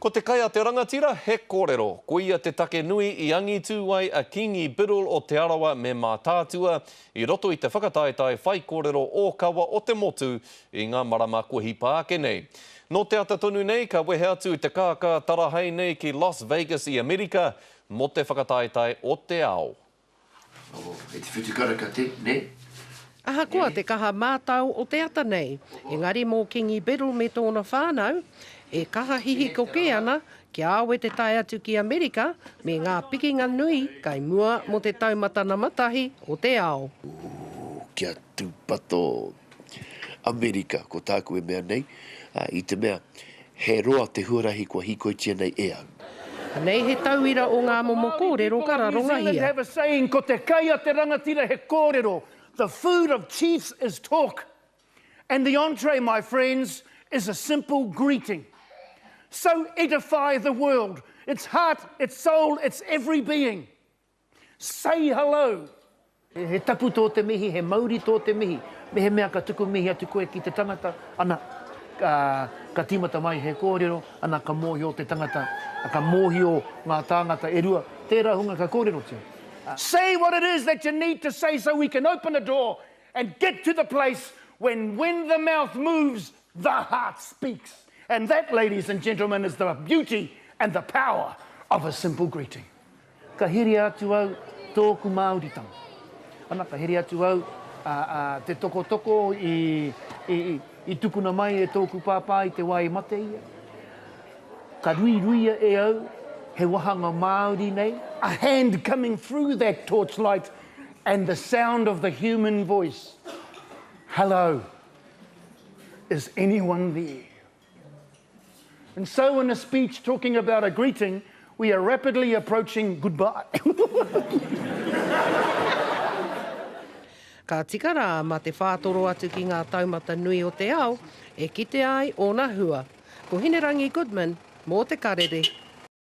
Ko te kai a te rangatira, he kōrero. Koia te take nui i angitū ai a Kingi Biddle o Te Arawa me Mātaatua i roto i te whakataetae whaikōrero ōkawa o te motu i ngā marama kua hipa ake nei. Nō te ata tonu nei ka wehe atu te kākā tarahae nei ki Las Vegas i Amerika mō te whakataetae o te ao. Oh, e te whitukaraka te, ne? Ahakoa te kaha mātao o te ata nei, engari mō Kingi Biddle me tōna whānau, e kaha hihiko kē ana kia awe te tae atu ki Amerika me ngā pikinga nui kai mua mō te taumata nama tahi o te ao. Ooh, kia tūpato Amerika, ko tāku e mea nei, i te mea, he roa te huarahi kua hīkoitia nei e au. Anei he tauira o ngā momo kōrero ka rarongahia. Have a saying, ko te kai a te rangatira he kōrero, the food of chiefs is talk. And the entree, my friends, is a simple greeting. So edify the world, its heart, its soul, its every being. Say hello! He tapu tō te mihi, he mauri tō te mihi. Mehemea ka tuku mihi atu koe ki te tangata, ana, ka, ka tīmata mai he kōrero, ana, ka mōhio te tangata, ka mōhio ngā tāngata e rua, tērā hunga ka kōrerotia. Say what it is that you need to say so we can open a door and get to the place when when the mouth moves, the heart speaks. And that, ladies and gentlemen, is the beauty and the power of a simple greeting. Ka heria atu au tōku Māoritanga. Ana, ka heria atu au te tokotoko i, i, i tukuna mai e tōku pāpā i te wā i mate ia. Ka ruiruia e au he wahanga Māori nei. A hand coming through that torchlight and the sound of the human voice, Hello, is anyone there? And so in a speech talking about a greeting, we are rapidly approaching goodbye. Ka tika rā mā te whātoro atu ki ngā taumata nui o te ao e kitea ai ōna hua. Ko Hinerangi Goodman mō Te Karere.